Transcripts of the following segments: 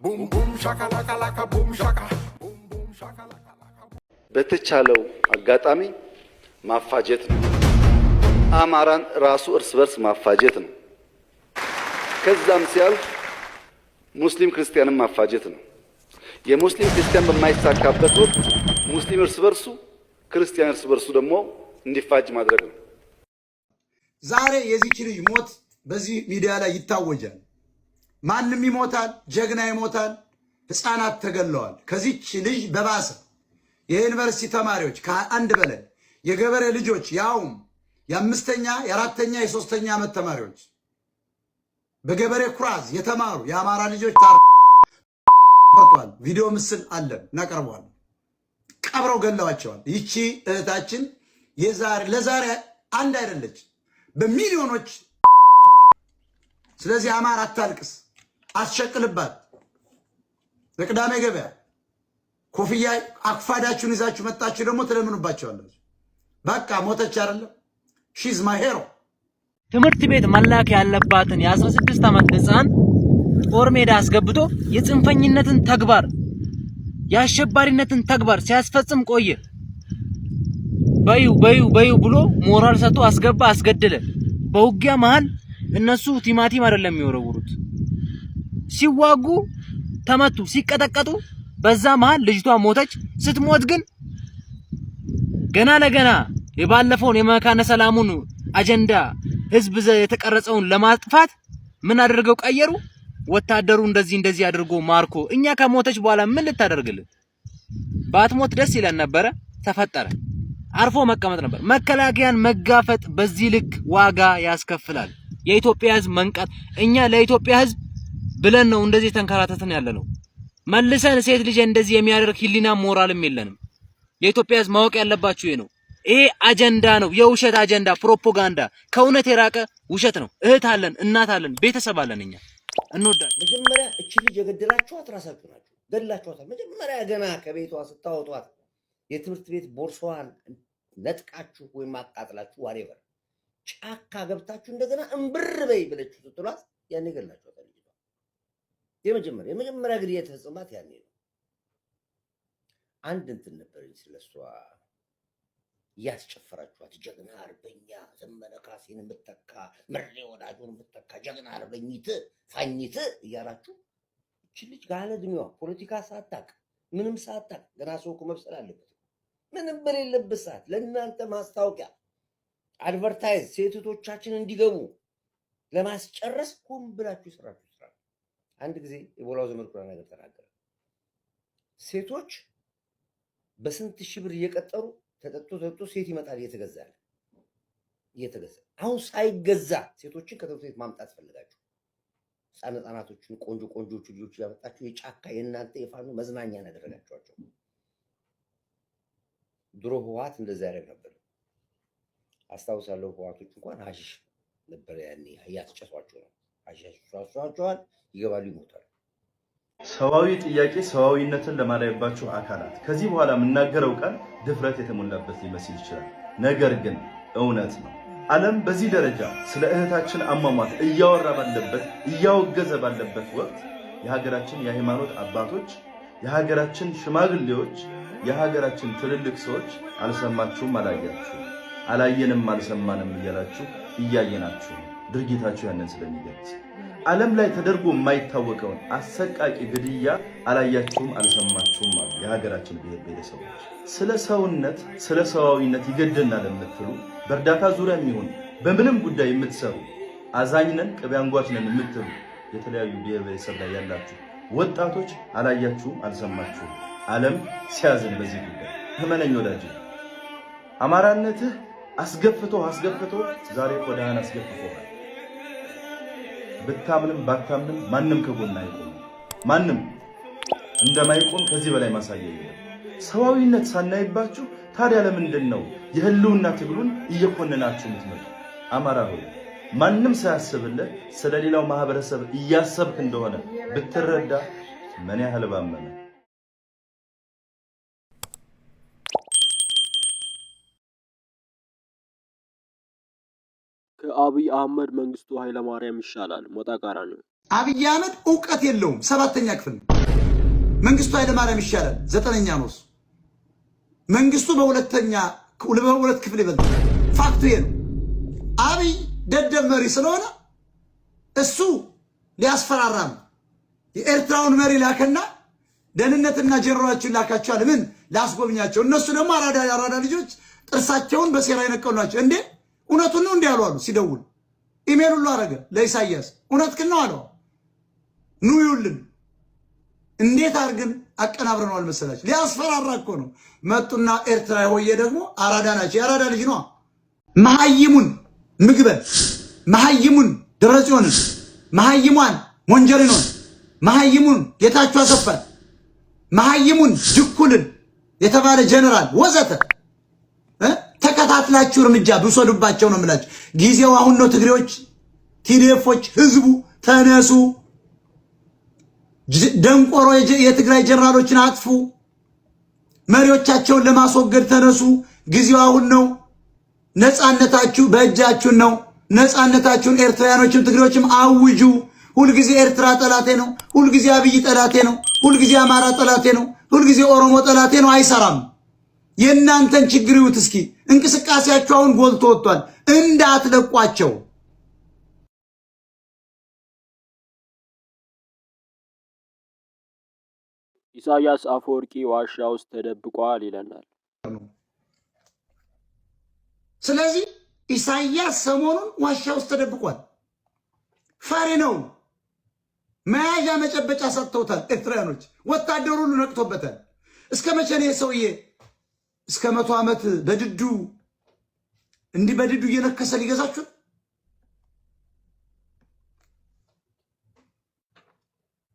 Boom boom shakalaka laka boom shaka. Boom boom shakalaka laka. በተቻለው አጋጣሚ ማፋጀት ነው። አማራን ራሱ እርስ በርስ ማፋጀት ነው። ከዛም ሲያልፍ ሙስሊም ክርስቲያንን ማፋጀት ነው። የሙስሊም ክርስቲያን በማይሳካበት ወቅት ሙስሊም እርስ በርሱ፣ ክርስቲያን እርስ በርሱ ደግሞ እንዲፋጅ ማድረግ ነው። ዛሬ የዚች ልጅ ሞት በዚህ ሚዲያ ላይ ይታወጃል። ማንም ይሞታል፣ ጀግና ይሞታል፣ ህፃናት ተገለዋል። ከዚች ልጅ በባሰ የዩኒቨርሲቲ ተማሪዎች ከ1 በላይ የገበሬ ልጆች፣ ያውም የአምስተኛ፣ የአራተኛ፣ የ3ኛ ዓመት ተማሪዎች፣ በገበሬ ኩራዝ የተማሩ የአማራ ልጆች ታርዷል። ቪዲዮ ምስል አለን፣ እናቀርበዋለን። ቀብረው ገለዋቸዋል። ይቺ እህታችን ለዛሬ አንድ አይደለች፣ በሚሊዮኖች። ስለዚህ አማራ አታልቅስ፣ አትሸቅልባት። ለቅዳሜ ገበያ ኮፍያ አክፋዳችሁን ይዛችሁ መጣችሁ ደግሞ ትለምኑባቸዋላችሁ። በቃ ሞተች አይደለም። She's my hero። ትምህርት ቤት መላክ ያለባትን የ16 ዓመት ህፃን ጦር ሜዳ አስገብቶ የጽንፈኝነትን ተግባር፣ የአሸባሪነትን ተግባር ሲያስፈጽም ቆየ። በዩ በዩ በዩ ብሎ ሞራል ሰጥቶ አስገባ፣ አስገደለ። በውጊያ መሃል እነሱ ቲማቲም አይደለም የሚወረውሩት። ሲዋጉ ተመቱ፣ ሲቀጠቀጡ በዛ መሃል ልጅቷ ሞተች። ስትሞት ግን ገና ለገና የባለፈውን የመካነ ሰላሙን አጀንዳ ህዝብ የተቀረጸውን ለማጥፋት ምን አድርገው ቀየሩ? ወታደሩ እንደዚህ እንደዚህ አድርጎ ማርኮ እኛ ከሞተች በኋላ ምን ልታደርግልን? ባትሞት ደስ ይለን ነበረ። ተፈጠረ። አርፎ መቀመጥ ነበር። መከላከያን መጋፈጥ በዚህ ልክ ዋጋ ያስከፍላል። የኢትዮጵያ ህዝብ መንቃት፣ እኛ ለኢትዮጵያ ህዝብ ብለን ነው እንደዚህ ተንከራተትን ያለ ነው። መልሰን ሴት ልጅ እንደዚህ የሚያደርግ ህሊና ሞራልም የለንም። የኢትዮጵያ ህዝብ ማወቅ ያለባችሁ ይሄ ነው። ይሄ አጀንዳ ነው፣ የውሸት አጀንዳ፣ ፕሮፓጋንዳ፣ ከእውነት የራቀ ውሸት ነው። እህት አለን፣ እናት አለን፣ ቤተሰብ አለን። እኛ እንወዳለን። መጀመሪያ እቺ ልጅ የገደላችኋት ራሳችሁ ናችሁ። ገድላችኋታል። መጀመሪያ ገና ከቤቷ ስታወጧት የትምህርት ቤት ቦርሳዋን ነጥቃችሁ ወይም አቃጥላችሁ whatever ጫካ ገብታችሁ እንደገና እምብር በይ ብለችሁ ስትሏት ያኔ ገድላችኋታል። ልጅቷ የመጀመሪያ ግድያ የተፈጸማት ያኔ ነው። አንድ እንትን ነበረኝ ስለሷ፣ እያስጨፈራችኋት ጀግና አርበኛ ዘመነ ካሴን የምተካ፣ ምሬ ወዳጆን የምተካ ጀግና አርበኝት ፋኝት እያላችሁ እቺ ልጅ ጋለ እድሜዋ ፖለቲካ ሳታቅ፣ ምንም ሳታቅ፣ ገና ሰው እኮ መብሰል አለበት። ምንም በሌለበት ሰዓት ለእናንተ ማስታወቂያ advertise ሴቶቻችን እንዲገቡ ለማስጨረስ ሆን ብላችሁ የሰራችሁ ስራ። አንድ ጊዜ የቦላው ዘመድኩ ነገር ተናገረ። ሴቶች በስንት ሺህ ብር እየቀጠሩ ተጠጥቶ ተጠጥቶ ሴት ይመጣል፣ እየተገዛ ያለ እየተገዛ። አሁን ሳይገዛ ሴቶችን ከትምህርት ቤት ማምጣት ፈልጋችሁ ህፃን ህፃናቶችን ቆንጆ ቆንጆቹ ልጆች እያመጣችሁ የጫካ የእናንተ የፋኖ መዝናኛ ያደረጋችኋቸው። ድሮ ህወሓት እንደዛ ያደርግ ነበር። አስታውሳለሁ። ህወሓቶች እንኳን ሀሺሽ ነበር ያኔ እያስጨሷቸው ነው። ሀሺሽ ያስጨሷቸዋል፣ ይገባሉ፣ ይሞታሉ። ሰዋዊ ጥያቄ ሰዋዊነትን ለማላይባችሁ አካላት ከዚህ በኋላ የምናገረው ቃል ድፍረት የተሞላበት ሊመስል ይችላል። ነገር ግን እውነት ነው። ዓለም በዚህ ደረጃ ስለ እህታችን አሟሟት እያወራ ባለበት፣ እያወገዘ ባለበት ወቅት የሀገራችን የሃይማኖት አባቶች፣ የሀገራችን ሽማግሌዎች፣ የሀገራችን ትልልቅ ሰዎች አልሰማችሁም፣ አላያችሁም፣ አላየንም፣ አልሰማንም እያላችሁ እያየናችሁ ነው። ድርጊታችሁ ያንን ስለሚገልጽ ዓለም ላይ ተደርጎ የማይታወቀውን አሰቃቂ ግድያ አላያችሁም፣ አልሰማችሁም አሉ የሀገራችን ብሔር ብሔረሰቦች። ስለ ሰውነት፣ ስለ ሰዋዊነት ይገደናል የምትሉ፣ በእርዳታ ዙሪያ የሚሆን በምንም ጉዳይ የምትሰሩ፣ አዛኝ ነን፣ ቅቤ አንጓች ነን የምትሉ የተለያዩ ብሔር ብሔረሰብ ላይ ያላችሁ ወጣቶች አላያችሁም፣ አልሰማችሁም። ዓለም ሲያዝን በዚህ ጉዳይ እመነኝ ወዳጅ፣ አማራነትህ አስገፍቶ አስገፍቶ ዛሬ ቆዳህን አስገፍቶሃል። ብታምንም ባታምንም ማንም ከጎን አይቆም። ማንም እንደማይቆም ከዚህ በላይ ማሳያ የለም። ሰዋዊነት ሳናይባችሁ ታዲያ ለምንድን ነው የህልውና ትግሉን እየኮነናችሁ የምትመጡ? አማራ ሆይ፣ ማንም ሳያስብልህ ስለሌላው ማህበረሰብ እያሰብክ እንደሆነ ብትረዳ ምን ያህል ባመነ። ከአብይ አህመድ መንግስቱ ኃይለማርያም ይሻላል። ሞጣ ቀራኒዮ። አብይ አህመድ እውቀት የለውም። ሰባተኛ ክፍል ነው። መንግስቱ ኃይለማርያም ይሻላል፣ ዘጠነኛ ነው እሱ። መንግስቱ በሁለት ክፍል ይበልጣል። Fact ኡ ይሄ ነው። አብይ ደደብ መሪ ስለሆነ እሱ ሊያስፈራራ ነው። የኤርትራውን መሪ ላከና ደህንነትና ጀነራሎችን ላካቸዋል። ምን ላስጎብኛቸው። እነሱ ደግሞ አራዳ አራዳ ልጆች ጥርሳቸውን በሴራ የነቀሉ ናቸው። እንዴ፣ እውነቱን ነው እንዲህ ያሉ አሉ። ሲደውል ኢሜል ሁሉ አረገ ለኢሳያስ። እውነትህን ነው አለው። ኑ ይውልን እንዴት አድርገን አቀናብረነዋል መሰላችሁ? ሊያስፈራራ እኮ ነው። መጡና ኤርትራ ሆዬ ደግሞ አራዳ ናቸው። የአራዳ ልጅ ነዋ። መሀይሙን ምግበን፣ መሀይሙን ደብረጽዮንን፣ መሀይሟን ሞንጀሪኖን፣ መሀይሙን ጌታቸው አሰፋን፣ መሀይሙን ድኩልን የተባለ ጀነራል ወዘተ ተከታትላችሁ እርምጃ ብውሰዱባቸው ነው የምላችሁ። ጊዜው አሁን ነው። ትግሬዎች፣ TDF ኦች፣ ህዝቡ ተነሱ። ደንቆሮ የትግራይ ጀነራሎችን አጥፉ። መሪዎቻቸውን ለማስወገድ ተነሱ። ጊዜው አሁን ነው። ነፃነታችሁ በእጃችሁ ነው። ነፃነታችሁን ኤርትራውያኖችም ትግሬዎችም አውጁ። ሁልጊዜ ኤርትራ ጠላቴ ነው፣ ሁልጊዜ አብይ ጠላቴ ነው፣ ሁልጊዜ አማራ ጠላቴ ነው፣ ሁልጊዜ ኦሮሞ ጠላቴ ነው። አይሰራም። የእናንተን ችግር ይዩት እስኪ። እንቅስቃሴያችሁ አሁን ጎልቶ ወጥቷል። እንዳትለቋቸው። ኢሳያስ አፈወርቂ ዋሻ ውስጥ ተደብቋል ይለናል። ስለዚህ ኢሳያስ ሰሞኑን ዋሻ ውስጥ ተደብቋል። ፈሪ ነው። መያዣ መጨበጫ ሰጥተውታል ኤርትራውያኖች። ወታደሩ ሁሉ ነቅቶበታል። እስከ መቼ ነው የሰውዬ እስከ 100 ዓመት በድዱ እንዲህ በድዱ እየነከሰ ሊገዛችሁ?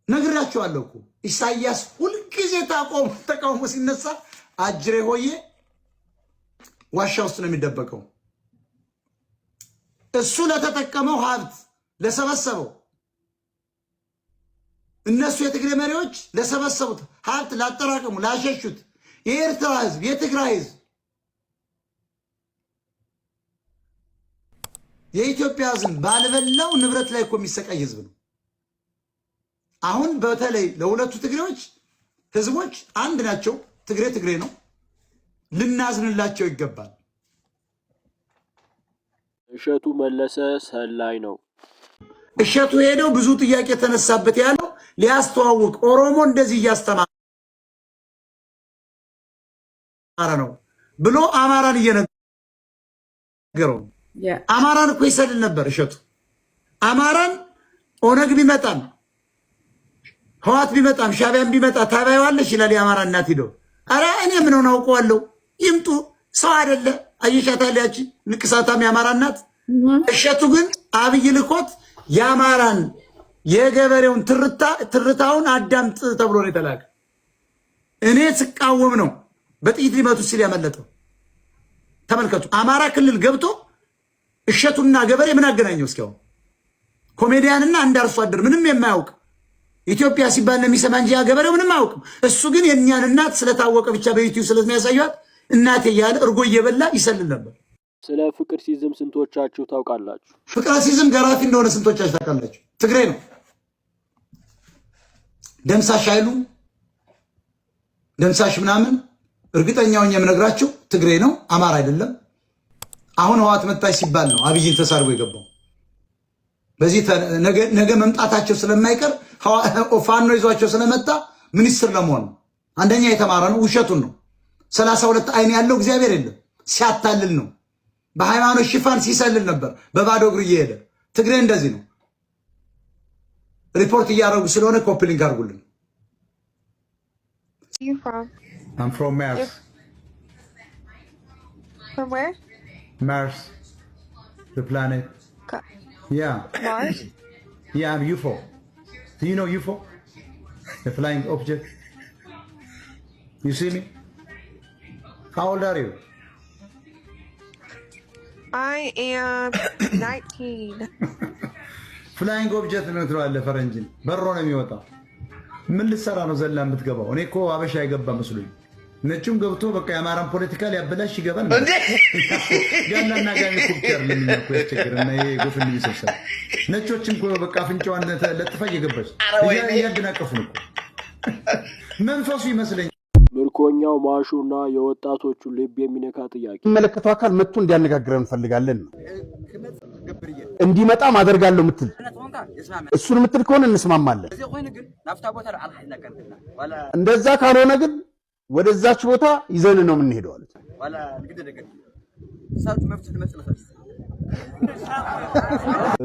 ነግራችኋለሁ እኮ። ኢሳያስ ሁልጊዜ ተቃውሞ ሲነሳ አጅሬ ሆዬ ዋሻ ውስጥ ነው የሚደበቀው። እሱ ለተጠቀመው ሀብት ለሰበሰበው፣ እነሱ የትግሬ መሪዎች ለሰበሰቡት ሀብት፣ ላጠራቀሙ፣ ላሸሹት የኤርትራ ህዝብ፣ የትግራይ ህዝብ፣ የኢትዮጵያ ህዝብ ባልበላው ንብረት ላይ እኮ የሚሰቃይ ህዝብ ነው። አሁን በተለይ ለሁለቱ ትግሬዎች ህዝቦች አንድ ናቸው። ትግሬ ትግሬ ነው። ልናዝንላቸው ይገባል። እሸቱ መለሰ ሰላይ ነው። እሸቱ ሄደው ብዙ ጥያቄ ተነሳበት ያለው ሊያስተዋውቅ ኦሮሞ እንደዚህ እያስተማረ ነው ብሎ አማራን እየነገረው። አማራን እኮ ይሰልል ነበር እሸቱ። አማራን ኦነግ ቢመጣም፣ ህወሓት ቢመጣም፣ ሻቢያን ቢመጣ ታባይዋለሽ ይላል። የአማራ እናት ሂደው ኧረ እኔ ምን ሆነ አውቀዋለሁ፣ ይምጡ፣ ሰው አይደለ አየሻታል ያቺ ንቅሳታም የአማራ እናት። እሸቱ ግን አብይ ልኮት የአማራን የገበሬውን ትርታ ትርታውን አዳምጥ ተብሎ ነው የተላከ። እኔ ስቃወም ነው በጥይት ሊመቱ ሲል ያመለጠው። ተመልከቱ፣ አማራ ክልል ገብቶ እሸቱና ገበሬ ምን አገናኘው? እስኪያው ኮሜዲያንና አንድ አርሶ አደር ምንም የማያውቅ፣ ኢትዮጵያ ሲባል ነው የሚሰማ እንጂ ያ ገበሬው ምንም አያውቅም። እሱ ግን የእኛን እናት ስለታወቀ ብቻ በ YouTube ስለሚያሳዩት እናቴ እያለ እርጎ እየበላ ይሰልል ነበር። ስለ ፍቅር ሲዝም ስንቶቻችሁ ታውቃላችሁ? ፍቅረ ሲዝም ገራፊ እንደሆነ ስንቶቻችሁ ታውቃላችሁ? ትግሬ ነው። ደምሳሽ ኃይሉ፣ ደምሳሽ ምናምን እርግጠኛ ሆኜ የምነግራችሁ ትግሬ ነው፣ አማራ አይደለም። አሁን ህወሓት መጣች ሲባል ነው አብይን ተሳድቦ የገባው። በዚህ ነገ መምጣታቸው ስለማይቀር ፋኖ ይዟቸው ስለመጣ ሚኒስትር ለመሆን ነው። አንደኛ የተማረ ነው፣ ውሸቱን ነው። 32 አይን ያለው እግዚአብሔር የለም፣ ሲያታልል ነው። በሃይማኖት ሽፋን ሲሰልል ነበር በባዶ እግሩ እየሄደ። ትግሬ እንደዚህ ነው። ሪፖርት እያደረጉ ስለሆነ copy link አድርጉልን። You from? I'm from Mars. From where? Mars, the planet. Yeah. Mars? Yeah, I'm UFO. Do you know UFO? The flying object. You see me? How old are you? I am 19. Flying object ነው ትለዋለህ። ፈረንጅን በሮ ነው የሚወጣው። ምን ልትሰራ ነው ዘላ የምትገባው? እኔ እኮ አበሻ የገባ መስሎኝ። ነጩም ገብቶ በቃ የአማራን ፖለቲካ ሊያበላሽ ይገባል። ጋላና ጋሚ እኮ ብቻ አይደለም እኛ እኮ ያስቸግረን ይሄ GoFundMe ስብሰባ። ነጮችም እኮ በቃ አፍንጫዋን ለጥፋ እየገባች እያደናቀፉን እኮ መንፈሱ ይመስለኛል። ምርኮኛው ማሾና የወጣቶቹ ልብ የሚነካ ጥያቄ። የሚመለከተው አካል መጥቶ እንዲያነጋግረን እንፈልጋለን ነው። እንዲመጣ ማደርጋለሁ የምትል እሱን የምትል ከሆነ እንስማማለን። እንደዛ ካልሆነ ግን ወደዛች ቦታ ይዘን ነው የምንሄደው አሉት።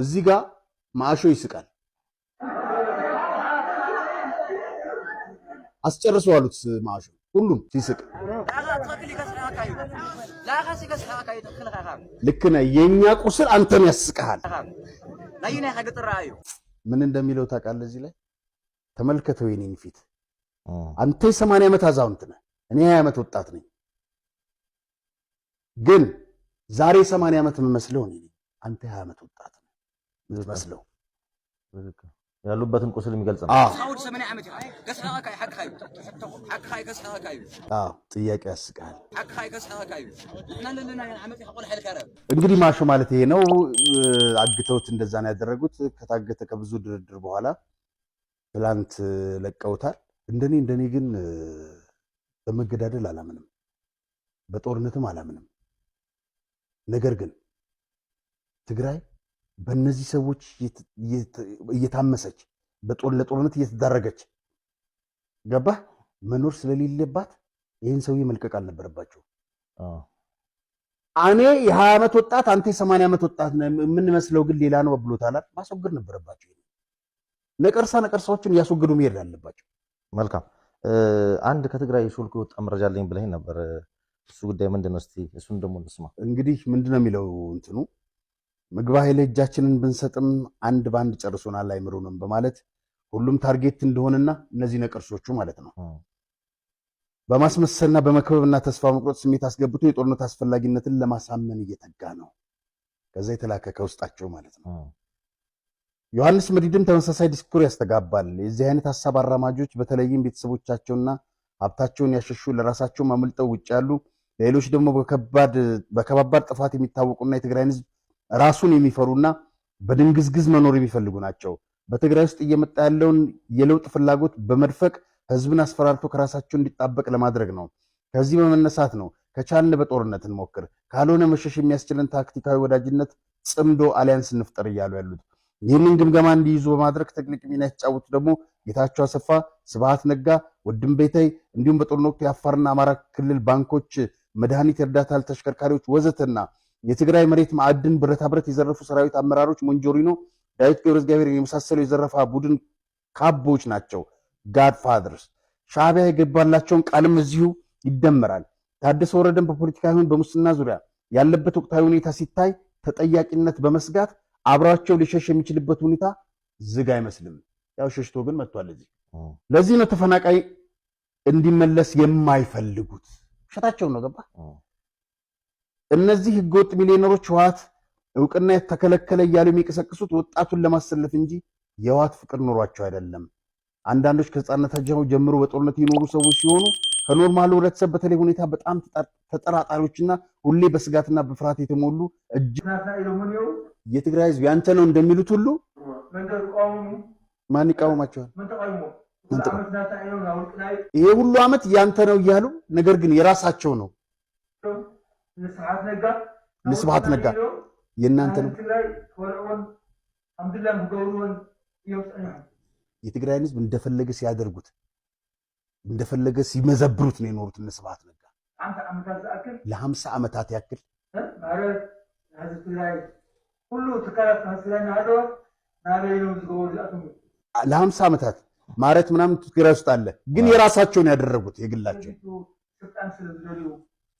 እዚህ ጋር ማሾ ይስቃል። አስጨርሰው አሉት ማሾ። ሁሉም ሲስቅ ልክ ነህ፣ የኛ ቁስል አንተን ያስቅሃል። ምን እንደሚለው ታውቃለህ? እዚህ ላይ ተመልከተው የኔን ፊት። አንተ የ80 ዓመት አዛውንት ነህ፣ እኔ 20 ዓመት ወጣት ነኝ። ግን ዛሬ 80 ዓመት የምመስለው እኔ ነኝ፣ አንተ 20 ዓመት ወጣት ነህ የምመስለው። ያሉበትን ቁስል የሚገልጽ ነው። አዎ ጥያቄ ያስቃል። እንግዲህ ማሾ ማለት ይሄ ነው። አግተውት እንደዛ ነው ያደረጉት። ከታገተ ከብዙ ድርድር በኋላ ትላንት ለቀውታል። እንደኔ ግን በመገዳደል አላምንም፣ በጦርነትም አላምንም። ነገር ግን ትግራይ በእነዚህ ሰዎች እየታመሰች ለጦርነት እየተዳረገች ገባህ መኖር ስለሌለባት ይህን ሰውዬ መልቀቅ አልነበረባቸው። እኔ የ20 ዓመት ወጣት አንተ የ80 ዓመት ወጣት የምንመስለው ግን ሌላ ነው ብሎታል። ማስወገድ ነበረባቸው። ነቀርሳዎችን እያስወገዱ መሄድ አለባቸው። መልካም። አንድ ከትግራይ ሾልኮ የወጣ መረጃ አለኝ ብለህ ነበር። እሱ ጉዳይ ምንድን ነው? እስቲ እሱን ደግሞ እንስማ። እንግዲህ ምንድን ነው የሚለው እንትኑ ምግብ ኃይል እጃችንን ብንሰጥም አንድ ባንድ ጨርሶናል አይምሩንም በማለት ሁሉም target እንደሆነና እነዚህ ነቀርሶቹ ማለት ነው በማስመሰልና በመክበብና ተስፋ መቁረጥ ስሜት አስገብቶ የጦርነት አስፈላጊነትን ለማሳመን እየተጋ ነው። ከዛ የተላከ ከውስጣቸው ማለት ነው። ዮሐንስ መዲድም ተመሳሳይ ዲስኩር ያስተጋባል። የዚህ አይነት ሀሳብ አራማጆች በተለይም ቤተሰቦቻቸውና ሀብታቸውን ያሸሹ ለራሳቸው አምልጠው ውጭ ያሉ፣ ለሌሎች ደግሞ በከባባድ ጥፋት የሚታወቁና የትግራይን ሕዝብ ራሱን የሚፈሩና በድንግዝግዝ መኖር የሚፈልጉ ናቸው። በትግራይ ውስጥ እየመጣ ያለውን የለውጥ ፍላጎት በመድፈቅ ህዝብን አስፈራርቶ ከራሳቸው እንዲጣበቅ ለማድረግ ነው። ከዚህ በመነሳት ነው ከቻልን በጦርነት እንሞክር፣ ካልሆነ መሸሽ የሚያስችለን ታክቲካዊ ወዳጅነት ጽምዶ alliance እንፍጠር እያሉ ያሉት። ይህንን ግምገማ እንዲይዙ በማድረግ ትልቅ ሚና የተጫወቱ ደግሞ ጌታቸው አሰፋ፣ ስብሃት ነጋ፣ ወድም ቤተይ እንዲሁም በጦርነት ወቅት የአፋርና አማራ ክልል ባንኮች፣ መድኃኒት፣ የእርዳታ ተሽከርካሪዎች ወዘተና የትግራይ መሬት ማዕድን፣ ብረታ ብረት የዘረፉ ሰራዊት አመራሮች ሞንጆሪኖ፣ ዳዊት ገብረእግዚአብሔር የመሳሰሉ የዘረፋ ቡድን ካቦች ናቸው። Godfathers ሻዕቢያ የገባላቸውን ቃልም እዚሁ ይደመራል። ታደሰ ወረደን በፖለቲካ ይሁን በሙስና ዙሪያ ያለበት ወቅታዊ ሁኔታ ሲታይ ተጠያቂነት በመስጋት አብሯቸው ሊሸሽ የሚችልበት ሁኔታ ዝግ አይመስልም። ያው ሸሽቶ ግን መጥቷል እዚህ። ለዚህ ነው ተፈናቃይ እንዲመለስ የማይፈልጉት። ውሸታቸውን ነው። ገባ እነዚህ ህገወጥ ሚሊዮነሮች ህወሓት እውቅና የተከለከለ እያሉ የሚቀሰቅሱት ወጣቱን ለማሰለፍ እንጂ የህወሓት ፍቅር ኖሯቸው አይደለም። አንዳንዶች ከህፃንነታቸው ጀምሮ በጦርነት የኖሩ ሰዎች ሲሆኑ ከ normal ኡ ህብረተሰብ በተለይ ሁኔታ በጣም ተጠራጣሪዎችና ሁሌ በስጋትና በፍርሃት የተሞሉ እጅ የትግራይ ህዝብ ያንተ ነው እንደሚሉት ሁሉ ማን ይቃወማቸዋል? ይሄ ሁሉ ዓመት ያንተ ነው እያሉ ነገር ግን የራሳቸው ነው። ንስብሐት ነጋ የእናንተ ነው። የትግራይን ህዝብ እንደፈለገ ሲያደርጉት እንደፈለገ ሲመዘብሩት ነው የኖሩት። እነ ስብሐት ነጋ ለ50 ዓመታት ያክል ለ50 ዓመታት ማረት ምናምን ትግራይ ውስጥ አለ፣ ግን የራሳቸውን ያደረጉት የግላቸው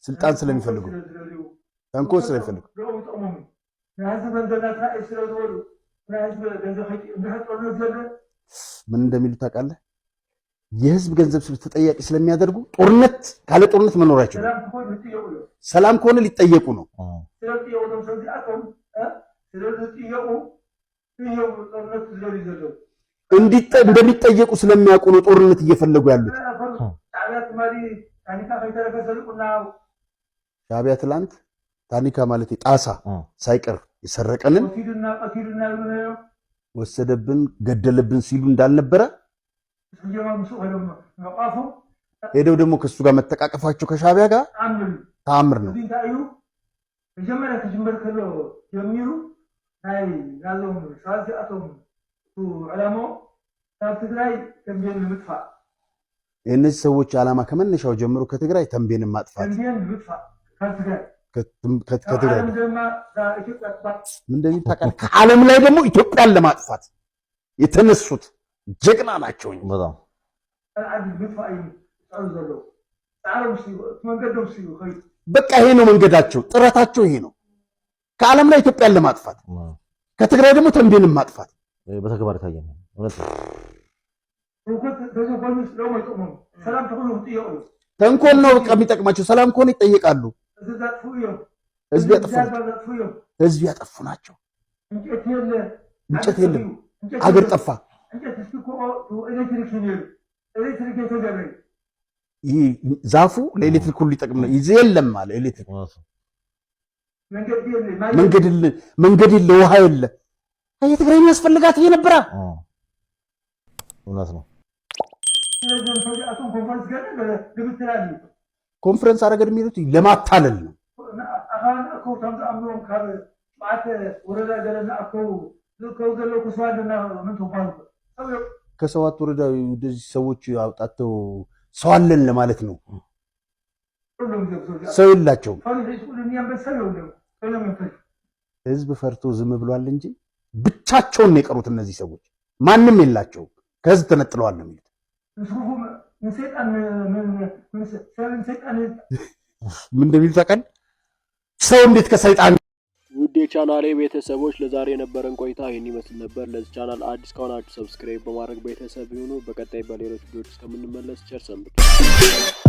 ስልጣን ስለሚፈልጉ ተንኮል ስለሚፈልጉ ምን እንደሚሉ ታውቃለህ? የህዝብ ገንዘብ ተጠያቂ ስለሚያደርጉ ጦርነት ካለ ጦርነት መኖር አይችሉም። ሰላም ከሆነ ሊጠየቁ ነው። እንደሚጠየቁ ስለሚያውቁ ነው ጦርነት እየፈለጉ ያሉት። ሻዕቢያ ትላንት ታኒካ ማለት ጣሳ ሳይቀር የሰረቀንን ወሰደብን፣ ገደለብን ሲሉ እንዳልነበረ ሄደው ደግሞ ከሱ ጋር መተቃቀፋቸው ከሻዕቢያ ጋር ተአምር ነው። የእነዚህ ሰዎች ዓላማ ከመነሻው ጀምሮ ከትግራይ ተንቤንን ማጥፋት፣ ከትግራይ ምን እንደሚል ታውቃለህ? ከዓለም ላይ ደግሞ ኢትዮጵያን ለማጥፋት የተነሱት ጀግና ናቸው። በቃ ይሄ ነው መንገዳቸው፣ ጥረታቸው ይሄ ነው። ከዓለም ላይ ኢትዮጵያን ለማጥፋት፣ ከትግራይ ደግሞ ተንቤንን ማጥፋት በተግባር የታየ ነው። እውነት ነው። ተንኮል ነው በቃ የሚጠቅማቸው። ሰላም ከሆነ ይጠየቃሉ። ህዝብ ያጠፉ ህዝብ ያጠፉ ናቸው። እንጨት የለም፣ አገር ጠፋ። ይህ ዛፉ ለኤሌክትሪክ ሁሉ ይጠቅም ነው። የለም አለ ኤሌክትሪክ፣ መንገድ የለ፣ ውሃ የለ። የትግራይ የሚያስፈልጋት ይሄ ነበራ። እውነት ነው። ኮንፈረንስ አረገድ የሚሉት ለማታለል ነው። ከሰባት ወረዳ ወደዚህ ሰዎች አውጣተው ሰው አለን ለማለት ነው። ሰው የላቸውም። ህዝብ ፈርቶ ዝም ብሏል እንጂ ብቻቸውን ነው የቀሩት እነዚህ ሰዎች። ማንም የላቸውም። ከህዝብ ተነጥለዋል ነው የሚሉት። ምን እንደሚሉ ታውቃለህ? ሰው እንዴት ከሰይጣን ውድ የቻናሌ ቤተሰቦች ለዛሬ የነበረን ቆይታ ይህን ይመስል ነበር። ለዚህ ቻናል አዲስ ከሆናችሁ subscribe በማድረግ ቤተሰብ ይሁኑ። በቀጣይ በሌሎች ቪዲዮዎች እስከምንመለስ ቸር ሰንብቱ።